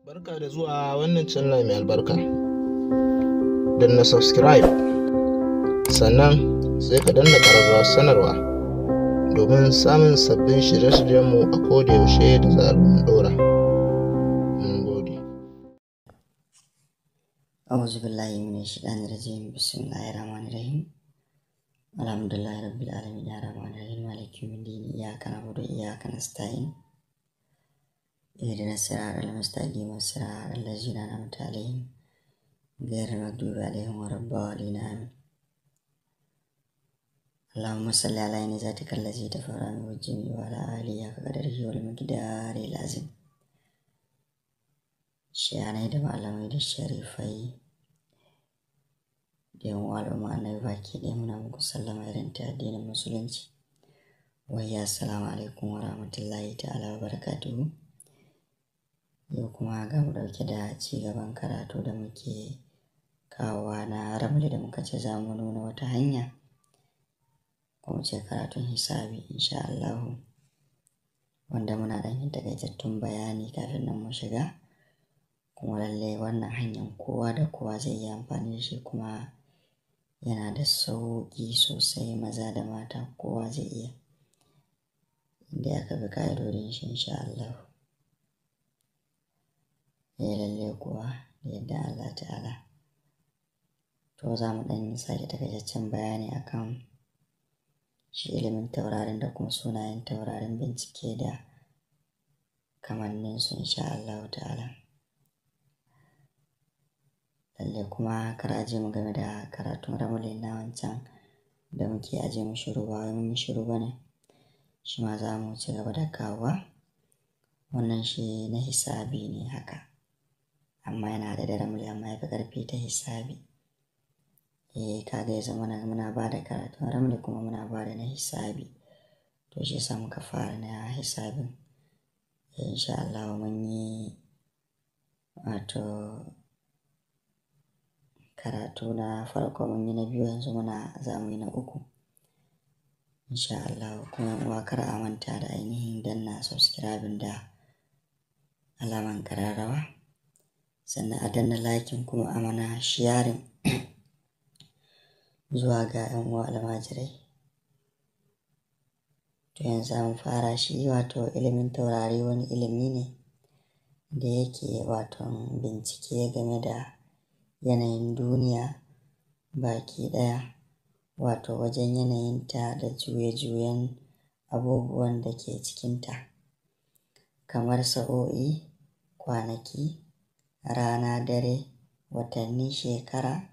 Barka da zuwa wannan channel mai albarka. Danna subscribe, sannan sai ka danna ƙararrawar sanarwa domin samun sabbin shirye-shiryenmu a kodayaushe da zarar mun ɗora. Mun gode. أعوذ بالله من الشيطان الرجيم. بسم الله الرحمن الرحيم. الحمد لله رب العالمين الرحمن الرحيم مالك يوم الدين إياك نعبد وإياك نستعين اهدنا الصراط المستقيم صراط الذين أنعمت عليهم غير المغضوب عليهم ولا الضالين، آمين. اللهم صل على عين ذاتك الذي تفرع من الجميع وعلى آله حق قدره والمقدار العظيم. Shehanai da malamai da sharifai da yan uwa al'umma Annabi baki ɗaya, muna muku sallama irin ta addinin Musulunci. Wayya, assalamu alaikum wa rahmatullahi ta'ala wa barakatuhu. Yau kuma ga mu ɗauke da ci gaban karatu da muke kawowa na ramli da muka ce za mu nuna wata hanya, ko mu ce karatun hisabi insha Allahu, wanda muna ɗan yin takaitattun bayani kafin nan mu shiga. Kuma lallai wannan hanyar kowa da kowa zai iya amfani da shi, kuma yana da sauƙi sosai, maza da mata kowa zai iya inda aka bi ƙa'idodin shi insha Allahu. Eh, lallai kuwa da yardar Allah ta'ala. To, za mu ɗan yi sake takaitaccen bayani akan shi ilimin taurarin da kuma sunayen taurarin, bincike da kamanninsu insha Allahu ta'ala. Lallai kuma kar a ji mu game da karatun ramli na wancan da muke aje mu shiru, ba wai mun yi shiru ba ne. Shi ma za mu ci gaba da kawowa. Wannan shi na hisabi ne haka. Amma yana haɗe da ramli, amma ya fi ƙarfi ta hisabi. Eh, kaga ya zamana muna ba da karatun ramli kuma muna ba da na hisabi. To, shi yasa muka fara na hisabin. Eh, insha Allahu mun yi wato karatu na farko, mun yi na biyu, yanzu muna za mu yi na uku. Insha Allahu. Kuma yan uwa, kar a manta da ainihin danna subscribing da alaman ƙararrawa. Sannan a danna liking, kuma a mana sharing zuwa ga 'yan uwa almajirai. To, yanzu za mu fara shi. Wato ilimin taurari wani ilimi ne da yake wato bincike game da yanayin duniya baki ɗaya, wato wajen yanayinta da juye-juyen abubuwan da ke cikinta, kamar sa'o'i, kwanaki, rana, dare, watanni, shekara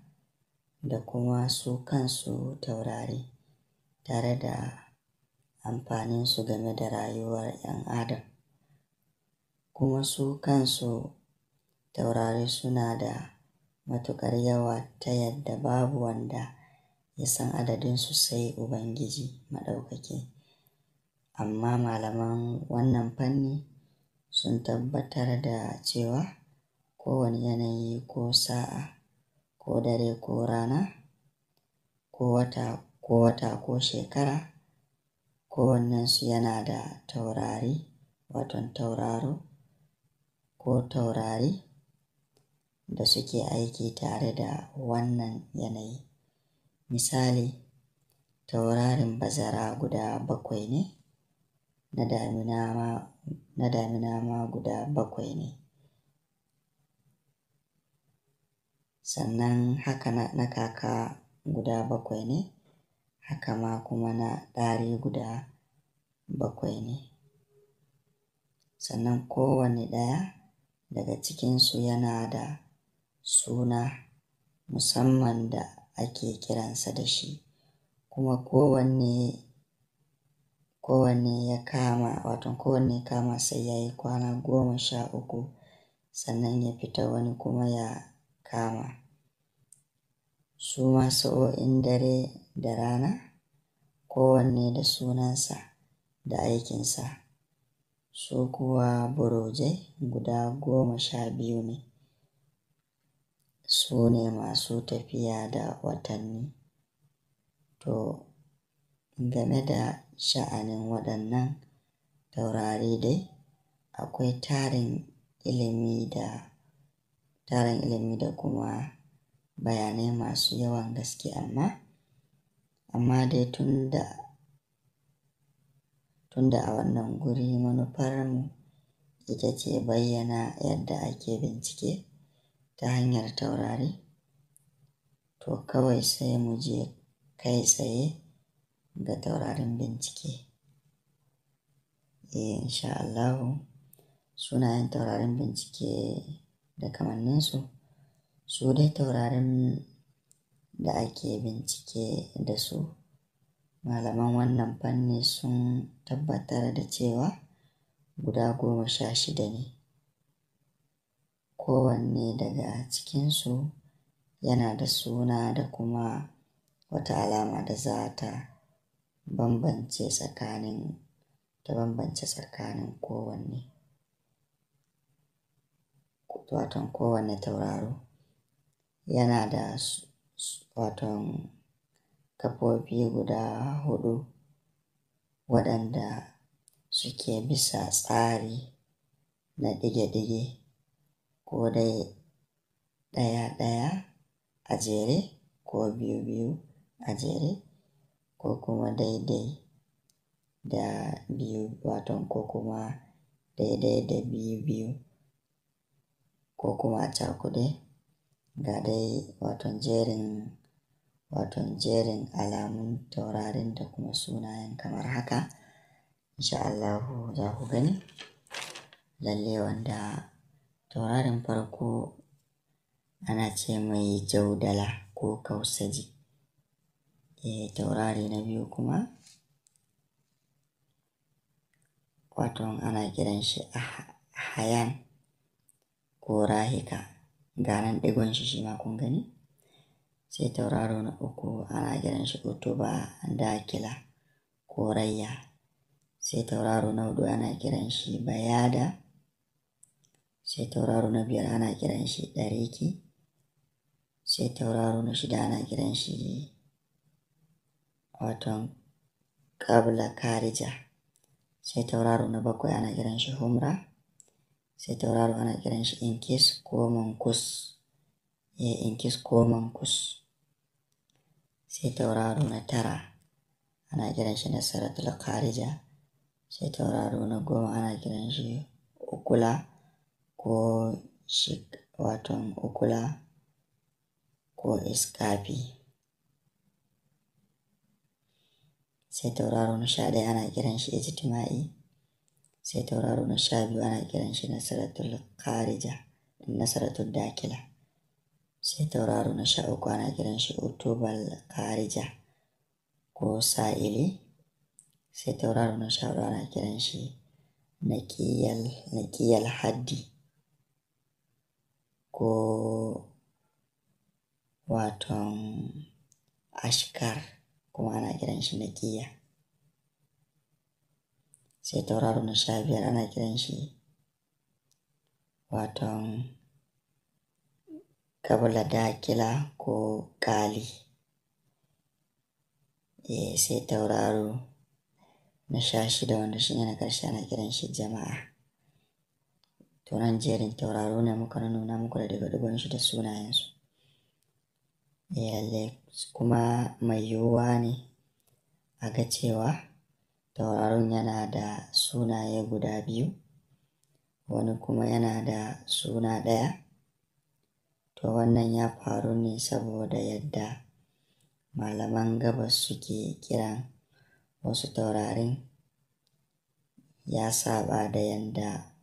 da kuma su kansu taurari, tare da amfaninsu game da rayuwar 'yan adam. Kuma su kansu taurari suna da matuƙar yawa ta yadda babu wanda ya san adadinsu sai Ubangiji Maɗaukaki. Amma malaman wannan fanni sun tabbatar da cewa kowane yanayi ko sa'a ko dare ko rana ko wata ko shekara, kowannensu yana da taurari, waton tauraro ko taurari da suke aiki tare da wannan yanayi. Misali, taurarin bazara guda bakwai ne, na damina ma guda bakwai ne. Sannan haka na kaka guda bakwai ne, haka ma kuma na ɗari guda bakwai ne. Sannan kowane ɗaya daga cikinsu yana da suna musamman da ake kiransa da shi. Kuma kowanne ya kama, wato kowanne kama, sai ya yi kwana 13 sannan ya fita wani kuma ya kama. Su ma sa'o'in dare da rana, kowanne da sunansa da aikinsa. Su kuwa burujai guda 12 ne. Su ne masu tafiya da watanni. To, game da sha'anin waɗannan taurari dai, akwai tarin ilimi da tarin ilimi da kuma bayanai masu yawan gaske, amma dai tunda a wannan guri manufarmu ita ce bayyana yadda ake bincike ta hanyar taurari, to kawai sai mu je kai tsaye ga taurarin bincike. Insha Allahu sunayen taurarin bincike da kamanninsu, su dai taurarin da ake bincike da su, malaman wannan fanni sun tabbatar da cewa guda 16 ne. Kowanne daga cikinsu yana da suna da kuma wata alama da za ta bambance tsakanin kowanne, waton kowanne tauraro yana da waton kafofi guda 4 waɗanda suke bisa tsari na ɗige-ɗige, ko dai ɗaya-ɗaya a jere ko biyu-biyu a jere ko kuma daidai da biyu, waton ko kuma daidai da biyu-biyu ko kuma a cakuɗe. Ga dai waton jerin alamun taurarin da kuma sunayen kamar haka. Insha Allahu za ku gani lalle wanda taurarin farko ana ce mai Jaudala ko Kausaji. Taurari na biyu kuma waton ana kiran shi Hayan ko Rahika. Ga nan ɗigon shi shima kun gani. Sai tauraro na uku ana kiran shi Utuba Dakila ko Rayya. Sai tauraro na huɗu ana kiran shi Bayada. Sai tauraro na biyar ana kiran shi Ɗariki. Sai tauraro na shida ana kiran shi waton Kabla Karija. Sai tauraro na bakwai ana kiran shi Humra. Sai tauraro ana kiran shi Inkis ko Mankus. Inkis ko Mankus. Sai tauraro na tara ana kiran shi Nasaratul Kharija. Sai tauraro na 10 ana kiran shi Ukula ko waton Ukula ko Iskafi. Sai tauraro na 11 ana kiran shi Ijtima'i. Sai tauraro na 12 ana kiran shi Nasaratul Kharija, Nasaratul Dakila. Sai tauraro na 13 ana kiran shi Utubal Kharija ko Sa'ili. Sai tauraro na 14 ana kiran shi Naƙiyal Haddi ko waton Ashkar, kuma ana kiran shi Naƙiya. Sai tauraro na 15 ana kiran shi waton Kabla Dakila ko Kali. Sai tauraro na 16 wanda shi ne na ƙarshe ana kiran shi Jama'a. To nan jerin tauraro ne muka nuna muku da ɗigo-ɗigon shi da sunayensu. Lalle kuma mai yiwuwa ne a ga cewa tauraron yana da sunaye guda 2, wani kuma yana da suna ɗaya. To wannan ya faru ne saboda yadda malaman gabas suke kiran wasu taurarin ya saba da yadda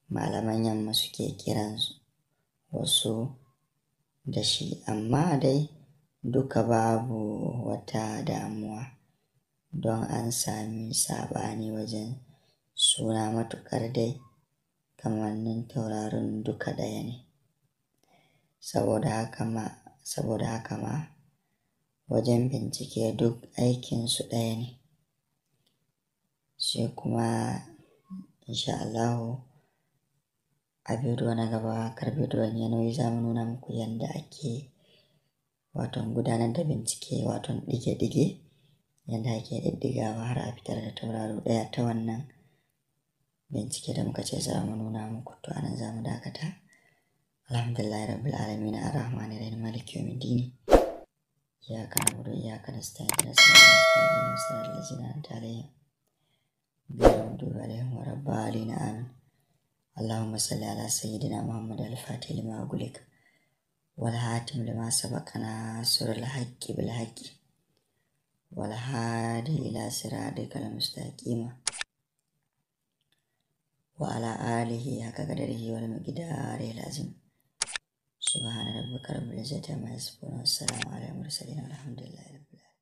malaman yamma suke kiran wasu da shi, amma dai duka babu wata damuwa don an sami saɓani wajen suna, matuƙar dai kamannin taurarin duka ɗaya ne. Saboda haka ma wajen bincike duk aikinsu ɗaya ne. Sai kuma insha Allahu a bidiyo na gaba, kar bidiyon ya nauyi, za mu nuna muku yadda ake waton gudanar da bincike, waton ɗige-ɗige, yadda ake ɗiddigawa har a fitar da tauraro ɗaya ta wannan Bincike da muka ce za mu nuna muku, to anan za mu dakata. Alhamdulillahi rabbil alamin, arrahmanir rahim, maliki yawmiddin, iyyaka na'budu wa iyyaka nasta'in, ihdinas siratal mustaqim, siratal ladzina an'amta alaihim ghayril maghdubi alaihim waladdallin, amin. Allahumma salli ala sayyidina Muhammad al-Fatih lima ughliq wal hatim lima sabaqa nasirul haqqi bil haqqi wal hadi ila siratikal mustaqim wa ala alihi haqqa qadrihi wal miqdaril azim. Subhana rabbika rabbil izzati amma yasifun, wassalamu alal mursalin, walhamdulillahi rabbil alamin.